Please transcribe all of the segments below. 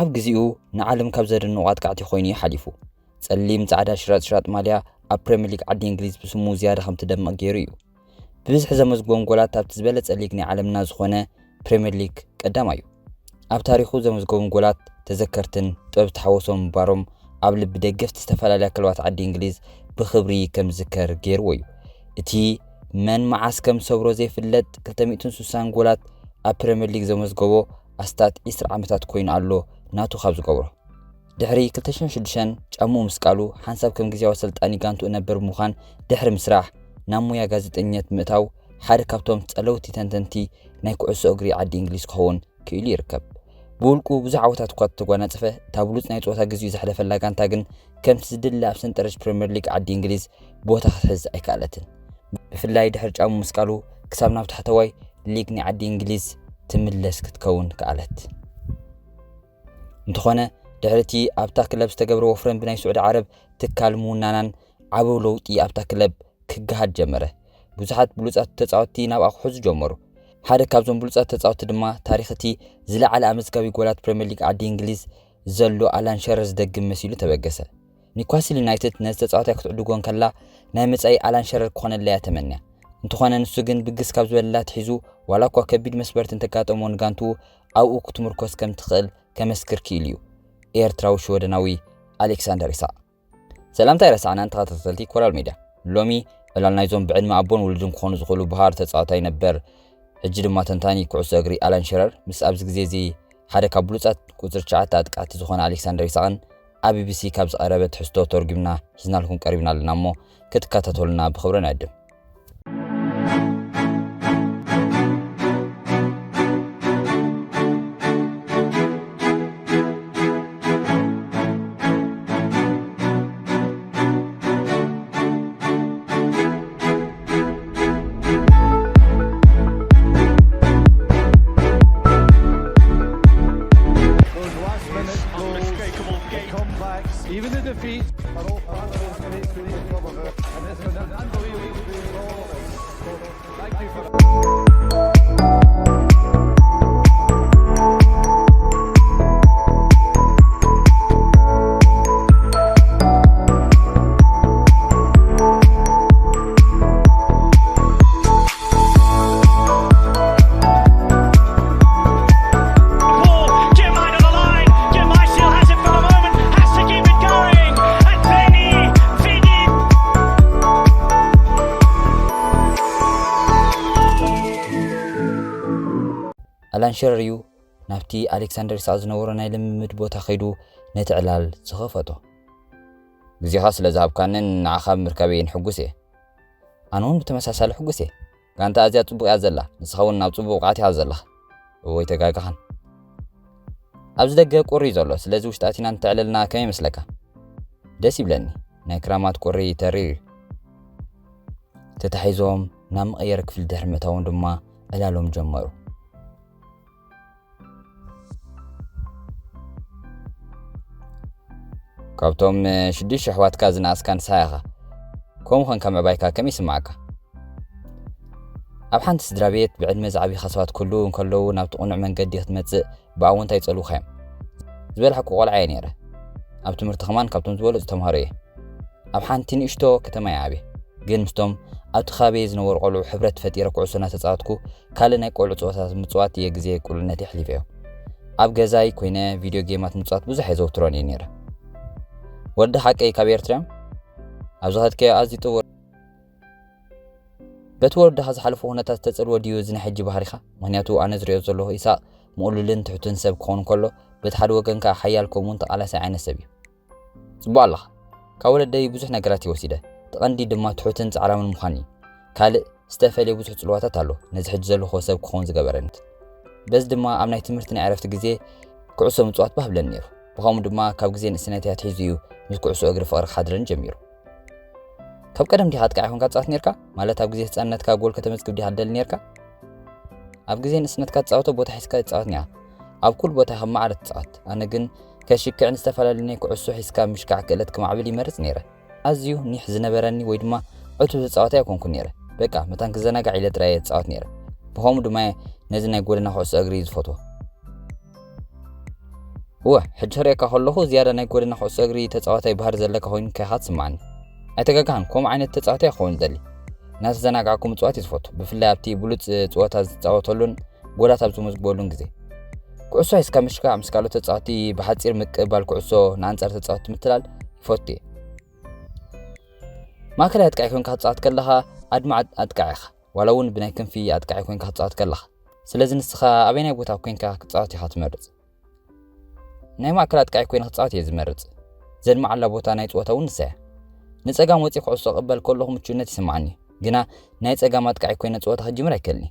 ኣብ ግዜኡ ንዓለም ካብ ዘደንቑ ኣጥቃዕቲ ኮይኑ እዩ ሓሊፉ። ጸሊም ጻዕዳ ሽራጥ ሽራጥ ማልያ ኣብ ፕሪምየር ሊግ ዓዲ እንግሊዝ ብስሙ ዝያዳ ከም ትደምቕ ገይሩ እዩ። ብብዝሒ ዘመዝግቦም ጎላት ኣብቲ ዝበለጸ ሊግ ናይ ዓለምና ዝኾነ ፕሪምየር ሊግ ቀዳማይ እዩ። ኣብ ታሪኹ ዘመዝገቦም ጎላት ተዘከርትን ጥበብ ዝተሓወሶም ምንባሮም ኣብ ልቢ ደገፍቲ ዝተፈላለያ ክለባት ዓዲ እንግሊዝ ብኽብሪ ከም ዝዝከር ገይርዎ እዩ። እቲ መን መዓስ ከም ዝሰብሮ ዘይፍለጥ ክልተ ሚእትን ስሳን ጎላት ኣብ ፕሪምየር ሊግ ዘመዝገቦ ኣስታት ዕስራ ዓመታት ኮይኑ ኣሎ ናቱ ካብ ዝገብሮ። ድሕሪ ክልተ ሽሕን ሽዱሽተን ጫምኡ ምስቃሉ ሓንሳብ ከም ግዜያዊ ኣሰልጣኒ ጋንትኡ ነበር ብምዃን ድሕሪ ምስራሕ ናብ ሙያ ጋዜጠኝነት ምእታው ሓደ ካብቶም ጸለውቲ ተንተንቲ ናይ ኩዕሶ እግሪ ዓዲ እንግሊዝ ክኸውን ክኢሉ ይርከብ። ብውልቁ ብዙሕ ዓወታት እኳ ተጓናጸፈ፣ እታ ብሉጽ ናይ ጸወታ ግዜኡ ዘሕለፈላ ጋንታ ግን ከምቲ ዝድለ ኣብ ሰንጠረዥ ፕሪምየር ሊግ ዓዲ እንግሊዝ ቦታ ክትሕዝ ኣይከኣለትን። ብፍላይ ድሕሪ ጫሙ ምስቃሉ ክሳብ ናብ ታሕተዋይ ሊግ ናይ ዓዲ እንግሊዝ ትምለስ ክትከውን ከኣለት። እንተኾነ ድሕሪ እቲ ኣብታ ክለብ ዝተገብረ ወፍረን ብናይ ስዑዲ ዓረብ ትካል ምውናናን ዓቢ ለውጢ ኣብታ ክለብ ክገሃድ ጀመረ። ብዙሓት ብሉጻት ተጻወትቲ ናብኣ ክሕዙ ጀመሩ። ሓደ ካብዞም ብሉጻት ተጻወትቲ ድማ ታሪኽ እቲ ዝለዓለ ኣመዝጋቢ ጎላት ፕሪምየር ሊግ ዓዲ እንግሊዝ ዘሎ ኣላን ሸረር ዝደግም መሲሉ ተበገሰ። ኒውካስል ዩናይትድ ነዚ ተጻዋታይ ክትዕድጎ እንከላ ናይ መጻኢ ኣላን ሸረር ክኾነላ እያ ተመንያ። እንተኾነ ንሱ ግን ብግስ ካብ ዝበለላ ኣትሒዙ ዋላ እኳ ከቢድ መስበርቲ እንተጋጠሞ ንጋንትኡ ኣብኡ ክትምርኮስ ከም ትኽእል ከመስክር ክኢሉ እዩ። ኤርትራዊ ሽወደናዊ ኣሌክሳንደር ኢሳቕ። ሰላምታ ኣይረሳዕናን ተኸታተልቲ ኮራል ሜድያ። ሎሚ ዕላል ናይዞም ብዕድመ ኣቦን ውሉድን ክኾኑ ዝኽእሉ በሃር ተጻዋታይ ነበር ሕጂ ድማ ተንታኒ ኩዕሶ እግሪ ኣላን ሽረር ምስ ኣብዚ ግዜ እዚ ሓደ ካብ ብሉጻት ቁጽሪ ትሽዓተ ኣጥቃዕቲ ዝኾነ ኣሌክሳንደር ኢሳቕን ኣብ ቢቢሲ ካብ ዝቐረበ ትሕዝቶ ተርጒምና ሒዝናልኩም ቀሪብና ኣለና እሞ ክትከታተሉና ብኽብሪ ንዕድም። Those last minute goals, the comebacks, even the defeat are all part of those great feelings of it. And it's been an unbelievable three goals. Thank you for Ball, Jim Hyde on the line. Jim Hyde still has it for the moment, has to keep it going. And Benny Fiddy. ኣላን ሸረር እዩ ናብቲ ኣሌክሳንደር ኢሳቕ ዝነበሮ ናይ ልምምድ ቦታ ከይዱ ነቲ ዕላል ዝኸፈቶ። ግዜኻ ስለ ዝሃብካንን ንዓኻ ብምርካበይን ሕጉስ እየ። ኣነ እውን ብተመሳሳሊ ሕጉስ እየ። ጋንታ ኣዝያ ጽቡቕ እያ ዘላ፣ ንስኻ እውን ናብ ጽቡቕ ብቕዓት ኢኻ ዘለኻ። እወ ኣይተጋገኻን። ኣብዚ ደገ ቁሪ እዩ ዘሎ፣ ስለዚ ውሽጢ ኣቲና እንተዕለልና ከመይ ይመስለካ? ደስ ይብለኒ። ናይ ክራማት ቁሪ ተሪር እዩ። ተታሒዞም ናብ መቐየሪ ክፍሊ ድሕሪ ምእታዎም ድማ ዕላሎም ጀመሩ። ካብቶም ሽዱሽተ ኣሕዋትካ ዝነኣስካ ንስኻ ኢኻ። ከምኡ ኾንካ ምዕባይካ ከመይ ይስምዓካ? ኣብ ሓንቲ ስድራ ቤት ብዕድመ ዝዓብኻ ሰባት ክህልዉ እንከለዉ ናብቲ ቅኑዕ መንገዲ ክትመጽእ ብኣወንታ ይጸልዉኻ እዮም። ዝበላሕኩ ቆልዓ እየ ነይረ። ኣብ ትምህርቲ ከማን ካብቶም ዝበለጹ ተምሃሮ እየ። ኣብ ሓንቲ ንእሽቶ ከተማ እየ ዓብየ። ግን ምስቶም ኣብቲ ከባቢየ ዝነበሩ ቆልዑ ሕብረት ፈጢረ ኩዕሶ እናተጻወትኩ ካልእ ናይ ቆልዑ ጸወታታት ምጽዋት እየ ግዜ ቁልዕነተይ ኣሕሊፈዮ። ኣብ ገዛይ ኮይነ ቪድዮ ጌማት ምጽዋት ብዙሕ ኣይዘውትሮን እየ ነይረ። ወዲ ሓቀይ ካብ ኤርትራ እዮም? ኣብ ዝኸድካዮ ኣዝዩ ጥቡር። በቲ ወለድኻ ዝሓለፎ ኩነታት ዝተጸልወ ድዩ እዚ ናይ ሕጂ ባህሪኻ? ምኽንያቱ ኣነ ዝሪኦ ዘለኹ ኢሳቕ ምቕሉልን ትሑትን ሰብ ክኸውን ከሎ፣ በቲ ሓደ ወገን ከኣ ሓያል ከምኡውን ተቓላሳይ ዓይነት ሰብ እዩ። ጽቡቕ ኣለኻ። ካብ ወለደይ ብዙሕ ነገራት እየ ወሲደ። እቲ ቀንዲ ድማ ትሑትን ጻዕራምን ምዃን እዩ። ካልእ ዝተፈልየ ብዙሕ ጽልዋታት ኣሎ ነዚ ሕጂ ዘለኹዎ ሰብ ክኸውን ዝገበረኒ። በዚ ድማ ኣብ ናይ ትምህርቲ ናይ ዕረፍቲ ግዜ ኩዕሶ ምጽዋት ባህ ብለኒ ነይሩ። ብኸምኡ ድማ ካብ ግዜ ንእስነተይ ኣትሒዙ እዩ ምስ ኩዕሶ እግሪ ፍቕሪ ክሓድረኒ ጀሚሩ። ካብ ቀደም ዲኻ ኣጥቃዒ ኮንካ ትጻወት ኔርካ? ማለት ኣብ ግዜ ህጻንነትካ ጎል ከተመዝግብ ዲኻ ትደሊ ኔርካ? ኣብ ግዜ ንእስነትካ ትጻወቶ ቦታ ሒዝካ ትጻወት ኔኻ። ኣብ ኩሉ ቦታ ከም ማዕረ ትጻወት። ኣነ ግን ከሽክዕን ዝተፈላለዩ ናይ ኩዕሶ ሒዝካ ምሽካዕ ክእለት ክማዕብል ይመርጽ ኔረ። ኣዝዩ ኒሕ ዝነበረኒ ወይ ድማ ዕቱብ ተጻዋታይ ኣይኮንኩን ኔረ። በቃ መታን ክዘናጋዕ ኢለ ጥራይ እየ ዝጻወት ኔረ። ብኸምኡ ድማ እየ ነዚ ናይ ጎደና ኩዕሶ እግሪ ዝፈትዎ። እወ፣ ሕጂ ክርእየካ ከለኹ ዝያዳ ናይ ጎደና ኩዕሶ እግሪ ተጻዋታይ ባህሪ ዘለካ ኮይኑ ከኻ ትስምዓኒ። ኣይተጋግሃን፣ ከምኡ ዓይነት ተጻዋታይ ክኸውን ዝደሊ። እናተዘናጋዕኩ ምጽዋት እየ ዝፈቱ፣ ብፍላይ ኣብቲ ብሉጽ ጸወታ ዝጻወተሉን ጎላት ኣብ ዝመዝግበሉን ግዜ። ኩዕሶ ሒዝካ ምሽካዕ፣ ምስ ካልኦት ተጻወትቲ ብሓጺር ምቅብባል ኩዕሶ ንኣንጻር ተጻወትቲ ምትላል ይፈቱ እየ። ማእከላይ ኣጥቃዒ ኮንካ ክትጻወት ከለኻ ኣድማ ኣጥቃዒ ኢኻ፣ ዋላ እውን ብናይ ክንፊ ኣጥቃዒ ኮንካ ክትጻወት ከለኻ። ስለዚ ንስኻ ኣበየናይ ቦታ ኮንካ ክትጻወት ኢኻ ትመርጽ? ናይ ማእከል ኣጥቃዒ ኮይነ ክጻወት እየ ዝመርጽ። ዘድምዓላ ቦታ ናይ ጸወታ እውን ንሳ እያ። ንጸጋም ወጺ ኩዕሶ ክቕበል ከለኹ ምቹእነት ይስምዓኒ፣ ግና ናይ ጸጋም ኣጥቃዒ ኮይነ ጸወታ ክጅምር ኣይከልኒ።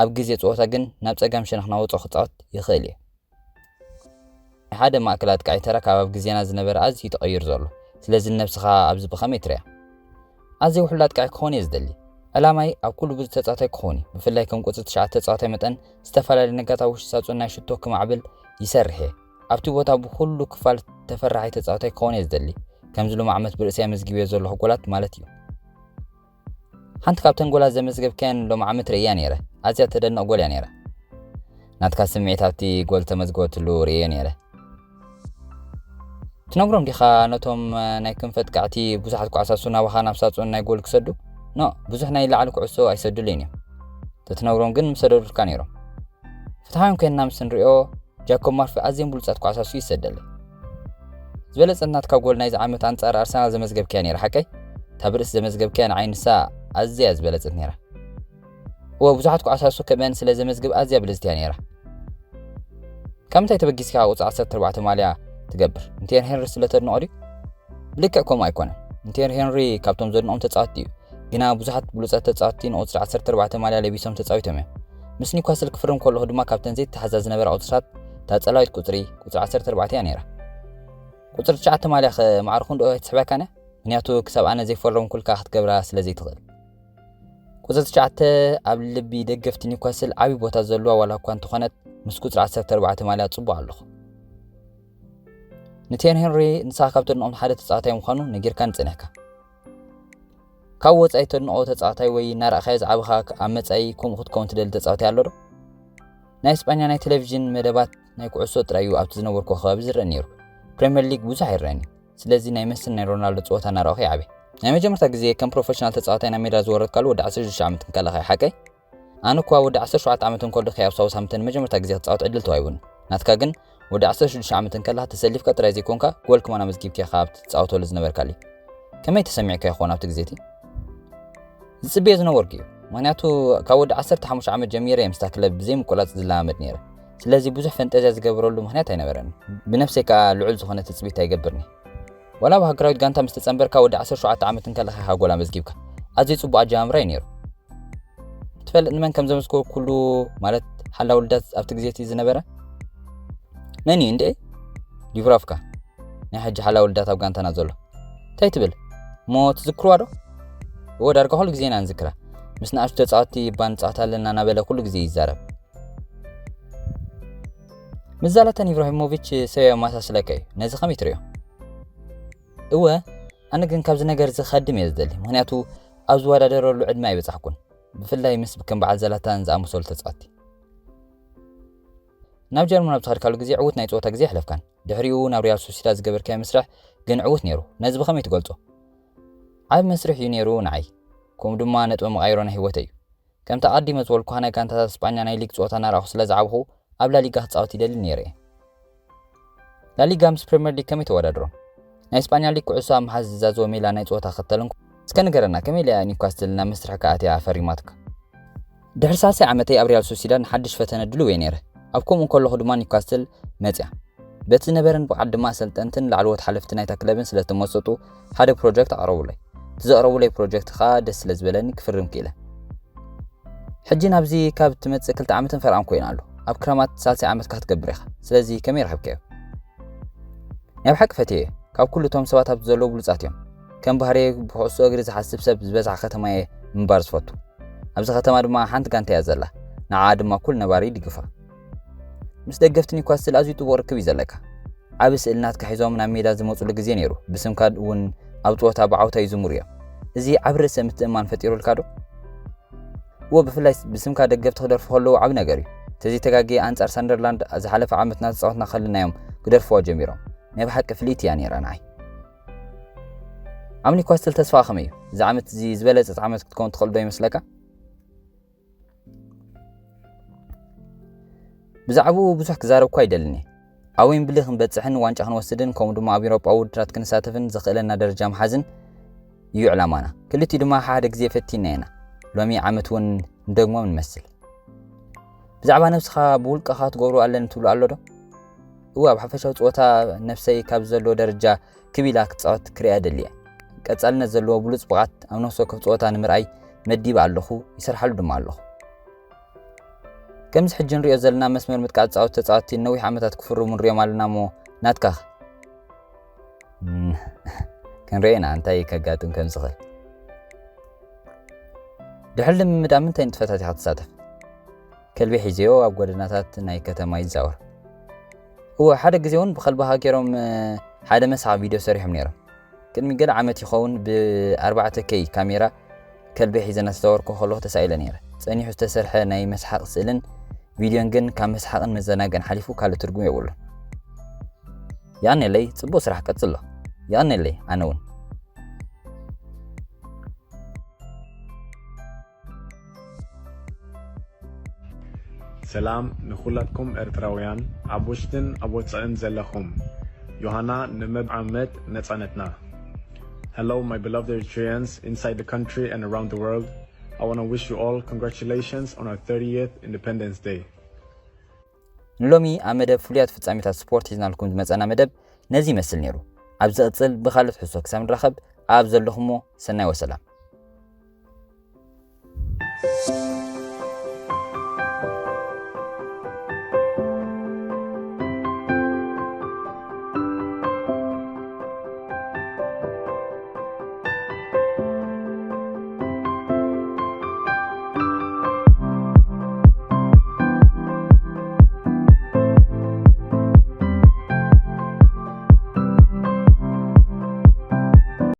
ኣብ ግዜ ጸወታ ግን ናብ ጸጋም ሸነኽ ናወጽኦ ክጻወት ይኽእል እየ። ናይ ሓደ ማእከል ኣጥቃዒ ተራ ካብ ኣብ ግዜና ዝነበረ ኣዝዩ ተቐይሩ ዘሎ። ስለዚ ንነብስኻ ኣብዚ ብኸመይ ትሪኣ? ኣዝየ ውሕሉል ኣጥቃዒ ክኸውን እየ ዝደሊ። ዕላማይ ኣብ ኩሉ ብዙሕ ተጻዋታይ ክኸውን እዩ። ብፍላይ ከም ቁጽሪ ትሽዓተ ተጻዋታይ መጠን ዝተፈላለዩ ነገራት ኣብ ውሽጢ ሳጹን ናይ ሽቶ ክማዕብል ይሰርሕ እየ። ኣብቲ ቦታ ብኹሉ ክፋል ተፈራሒ ተጻዋታይ ክኸውን እየ ዝደሊ። ከምዚ ሎሚ ዓመት ብርእሰይ ኣመዝጊበዮ ዘለኹ ጎላት ማለት እዩ። ሓንቲ ካብተን ጎላት ዘመዝገብካየን ሎሚ ዓመት ርእያ ነይረ። ኣዝያ ተደንቕ ጎል እያ ነይራ። ናትካ ስምዒት ኣብቲ ጎል ተመዝገበትሉ ርእየ ነይረ። ትነግሮም ዲኻ ነቶም ናይ ክንፈ ኣጥቃዕቲ ብዙሓት ኳዕሳሱ ናባኻ ናብ ሳጹን ናይ ጎል ክሰዱ? ኖ፣ ብዙሕ ናይ ላዕሊ ኩዕሶ ኣይሰዱለይን እዮም። ተትነግሮም ግን ምሰደዱልካ ነይሮም። ፍትሓውያን ኮይንና ምስ ንሪኦ ጃኮብ ማርፊ ኣዝዮም ብሉጻት ኳዕሳሱ ይሰደለይ። ዝበለጸት ናትካ ጎል ናይዚ ዓመት ኣንጻር ኣርሰናል ዘመዝገብካያ ነይራ ሓቀይ? እታ ብርእሲ ዘመዝገብካያ ንዓይ ንሳ ኣዝያ ዝበለጸት ነይራ። እወ ብዙሓት ኳዕሳሱ ከምአን ስለ ዘመዝግብ ኣዝያ ብልጽቲ እያ ነይራ። ካብ ምንታይ ተበጊስካ ቁጽሪ ዓሰርተ ኣርባዕተ ማልያ ትገብር? ንቴሪ ሄንሪ ስለ ተድንቖ ድዩ? ብልክዕ ከምኡ ኣይኮነን። ንቴሪ ሄንሪ ካብቶም ዘድንቖም ተጻወትቲ እዩ። ግና ብዙሓት ብሉጻት ተጻወትቲ ንቁጽሪ ዓሰርተ ኣርባዕተ ማልያ ለቢሶም ተጻዊቶም እዮም። ምስ ኒውካስል ክፍርም ከለኹ ድማ ካብተን ዘይተሓዛ ዝነበራ ቁጽርታት እታ ጸላዊት ቁጽሪ፣ ቁጽሪ ዓሰርተ ኣርባዕተ እያ ነይራ። ቁጽሪ ትሽዓተ ማልያ ከ ማዕርኹ እንዶ ኣይትስሕበካን እያ? ምክንያቱ ክሳብ ኣነ ዘይፈረምኩልካ ክትገብራ ስለ ዘይትኽእል። ቁጽሪ ትሽዓተ ኣብ ልቢ ደገፍቲ ኒውካስል ዓቢ ቦታ ዘለዋ ዋላ እኳ እንተኾነት ምስ ቁጽሪ ዓሰርተ ኣርባዕተ ማልያ ጽቡቕ ኣለኹ። ንቴሪ ሄንሪ ንስኻ ካብ ተድንቖም ሓደ ተጻዋታይ ምዃኑ ነጊርካኒ ጸኒሕካ። ካብ ወጻኢ ተድንቖ ተጻዋታይ ወይ እናረኣኻዮ ዝዓበኻ ኣብ መጻኢ ከምኡ ክትከውን ትደሊ ተጻዋታይ ኣሎ ዶ? ናይ እስጳኛ ናይ ቴሌቪዥን መደባት ናይ ኩዕሶ ጥራይ እዩ ኣብቲ ዝነበርኩ ከባቢ ዝረአ ነይሩ። ፕሪምየር ሊግ ብዙሕ ኣይረኣን እዩ። ስለዚ ናይ መሲን ናይ ሮናልዶ ጸወታ እናረኣኹ ይዓብየ። ናይ መጀመርታ ግዜ ከም ፕሮፌሽናል ተጻዋታይ ናብ ሜዳ ዝወረድካሉ ወዲ ዓሰርተ ሽዱሽተ ዓመት እንከለኻ እዩ ሓቀይ? ኣነ እኳ ወዲ ዓሰርተ ሸውዓተ ዓመት እንከለኹ ኣብ ሳውዝሃምፕተን መጀመርታ ግዜ ክጻወት ዕድል ተዋሂቡኒ። ናትካ ግን ወዲ ዓሰርተ ሽዱሽተ ዓመት እንከለኻ ተሰሊፍካ ጥራይ ዘይኮንካ ጎል ከማን ኣመዝጊብካ ኢኻ ኣብቲ ትጻወተሉ ዝነበርካ ሊግ። ከመይ ተሰሚዕካ ይኸውን ኣብቲ ግዜ እቲ? ዝጽበዮ ዝነበርኩ እዩ። ምኽንያቱ ካብ ወዲ ዓሰርተ ሓሙሽተ ዓመት ጀሚረ እየ ምስታ ክለብ ብዘይ ምቁላጽ ዝለማመድ ነይረ። ስለዚ ብዙሕ ፈንጠዝያ ዝገብረሉ ምኽንያት ኣይነበረን። ብነብሰይ ከኣ ልዑል ዝኾነ ትጽቢት ኣይገብርን እየ። ዋላ ኣብ ሃገራዊት ጋንታ ምስ ተጸንበርካ ወዲ ዓሰርተ ሸውዓተ ዓመት እንከለኻ ኢኻ ጎል ኣመዝጊብካ። ኣዝዩ ጽቡቕ ኣጀማምራ እዩ ነይሩ። ትፈልጥ ንመን ከም ዘመስከርኩሉ፣ ማለት ሓላው ልዳት ኣብቲ ግዜ እቲ ዝነበረ? መን እዩ እንዴ? ዲብራፍካ። ናይ ሕጂ ሓላው ልዳት ኣብ ጋንታና ዘሎ። እንታይ ትብል? እሞ ትዝክርዋ ዶ? እወ፣ ዳርጋ ኩሉ ግዜ ኢና ንዝክራ። ምስ ንኣሽቱ ተጻወትቲ እባ ንጻወት ኣለና እናበለ ኩሉ ግዜ ይዛረብ። ምስ ዛላታን ኢብራሂሞቪች ሰብ የመሳስለካ እዩ። ነዚ ከመይ ትርእዮ? እወ፣ ኣነ ግን ካብዚ ነገር እዚ ክኸድም እየ ዝደሊ። ምኽንያቱ ኣብ ዝወዳደረሉ ዕድመ ኣይበጻሕኩን። ብፍላይ ምስ ከም በዓል ዛላታን ዝኣመሰሉ ተጻወትቲ። ናብ ጀርመን ኣብ ዝኸድካሉ ግዜ ዕዉት ናይ ጸወታ ግዜ የሕለፍካን። ድሕሪኡ ናብ ሪያል ሶሲዳድ ዝገበርካዮ መስርሕ ግን ዕዉት ነይሩ። ነዚ ብኸመይ ትገልጾ? ዓቢ መስርሕ እዩ ነይሩ ንዓይ። ከምኡ ድማ ነጥቢ መቓይሮ ናይ ህይወተይ እዩ። ከምቲ ኣቐዲመ ዝበልኩኻ ናይ ጋንታታት ስጳኛ ናይ ሊግ ጸወታ እናረኣኹ ስለ ዝዓበኹ ኣብ ላሊጋ ክጻወት ይደሊ ነይረ እየ። ላሊጋ ምስ ፕሪምየር ሊግ ከመይ ተወዳድሮም? ናይ ስጳኛ ሊግ ኩዕሶ ኣብ ምሓዝ ዝዛዘወ ሜላ ናይ ጸወታ ክኽተል እንኮ። እስከ ንገረና ከመይ ኢላ እያ ኒውካስትል ናብ መስርሕካ ኣትያ ፈሪማትካ? ድሕሪ ሳልሳይ ዓመተይ ኣብ ሪያል ሶሲዳድ ንሓድሽ ፈተነ ድሉው እየ ነይረ። ኣብ ከምኡ እንከለኹ ድማ ኒውካስትል መጽያ። በቲ ዝነበረን ብቕዓት ድማ ኣሰልጠንትን ላዕለዎት ሓለፍቲ ናይታ ክለብን ስለ ዝተመሰጡ ሓደ ፕሮጀክት ኣቕረቡለይ። እቲ ዘቕረቡለይ ፕሮጀክት ከኣ ደስ ስለ ዝበለኒ ክፍርም ክኢለ። ሕጂ ናብዚ ካብ ትመጽእ ክልተ ዓመትን ፈርቓን ኮይኑ ኣሎ። ኣብ ክረማት ሳልሳይ ዓመትካ ክትገብር ኢኻ። ስለዚ ከመይ ረኺብካዮ? ናይ ብሓቂ ፈትየዮ። ካብ ኩሉ እቶም ሰባት ኣብዚ ዘለዉ ብሉጻት እዮም። ከም ባህርየ ብኩዕሶ እግሪ ዝሓስብ ሰብ ዝበዝሓ ከተማ እየ ምንባር ዝፈቱ። ኣብዚ ከተማ ድማ ሓንቲ ጋንታ እያ ዘላ። ንዓኣ ድማ ኩሉ ነባሪ ይድግፋ። ምስ ደገፍቲ ኒውካስትል ኣዝዩ ጥቡቕ ርክብ እዩ ዘለካ። ዓቢ ስእሊ ናትካ ሒዞም ናብ ሜዳ ዝመጹሉ ግዜ ነይሩ። ብስምካ እውን ኣብ ጸወታ ብዓውታ ይዝምሩ እዮም። እዚ ዓቢ ርእሰ ምትእምማን ፈጢሩልካ ዶ? እወ፣ ብፍላይ ብስምካ ደገፍቲ ክደርፉ ከለዉ ዓቢ ነገር እዩ። ተዘይተጋግየ ኣንጻር ሳንደርላንድ ዝሓለፈ ዓመት እናተጻወትና ከለና እዮም ክደርፍዋ ጀሚሮም። ናይ ብሓቂ ፍልይቲ እያ ነይራ ንዓይ። ኣብ ኒኳስትል ተስፋ ከመይ እዩ? እዚ ዓመት እዚ ዝበለጸት ዓመት ክትከውን ትኽእል ዶ ይመስለካ? ብዛዕባኡ ብዙሕ ክዛረብ እኳ ኣይደልን እየ። ኣብ ዌምብሊ ክንበጽሕን ዋንጫ ክንወስድን ከምኡ ድማ ኣብ ኤውሮጳዊ ውድድራት ክንሳተፍን ዘኽእለና ደረጃ ምሓዝን እዩ ዕላማና። ክልቲኡ ድማ ሓደ ግዜ ፈቲና ኢና። ሎሚ ዓመት እውን ንደግሞ ንመስል። ብዛዕባ ነብስኻ ብውልቅኻ ትገብሮ ኣለኒ ትብሎ ኣሎ ዶ? እወ፣ ኣብ ሓፈሻዊ ጸወታ ነብሰይ ካብ ዘለዎ ደረጃ ክብ ኢላ ክትጻወት ክርእያ ደልየ። ቀጻልነት ዘለዎ ብሉጽ ብቕዓት ኣብ ነፍሲ ወከፍ ጸወታ ንምርኣይ መዲበ ኣለኹ፣ ይሰርሓሉ ድማ ኣለኹ። ከምዚ ሕጂ ንሪኦ ዘለና መስመር ምጥቃዕ ዝጻወቱ ተጻወትቲ ነዊሕ ዓመታት ክፍርሙ ንሪኦም ኣለና እሞ ናትካኸ? እም፣ ክንርኢ ኢና እንታይ ከጋጥም ከም ዝኽእል። ድሕሪ ልምምድ ኣብ ምንታይ ንጥፈታት ኢኻ ትሳተፍ? ከልቢ ሒዘዮ ኣብ ጎደናታት ናይ ከተማ ይዛወር። እወ፣ ሓደ ግዜ እውን ብኸልቢ ሃገሮም፣ እ፣ ሓደ መስሓቕ ቪድዮ ሰሪሖም ነይሮም። ቅድሚ ገለ ዓመት ይኸውን ብ4K ካሜራ ከልቢ ሒዘ እናተዛወርኩ ከለኹ ተሳኢለ ነይረ። ጸኒሑ ዝተሰርሐ ናይ መስሓቕ ስእልን ቪድዮን ግን ካብ መስሓቕን መዘናግዕን ሓሊፉ ካልእ ትርጉም የብሉን። የቐንየለይ፣ ጽቡቕ ስራሕ ቀጽሎ። የቐንየለይ፣ ኣነ እውን። ሰላም ንኹላትኩም ኤርትራውያን ኣብ ውሽጥን ኣብ ወጻእን ዘለኹም። ዮሃና ንመብ ዓመት ነጻነትና። Hello my beloved Eritreans inside the country and around the world. I want to wish you all congratulations on our thirtieth Independence Day. ንሎሚ ኣብ መደብ ፍሉያት ፍጻሜታት ስፖርት ሒዝናልኩም ዝመጸና መደብ ነዚ ይመስል ነይሩ። ኣብ ዝቕጽል ብኻልእ ትሕዝቶ ክሳብ ንራኸብ ኣብ ዘለኹሞ ሰናይ ወሰላም።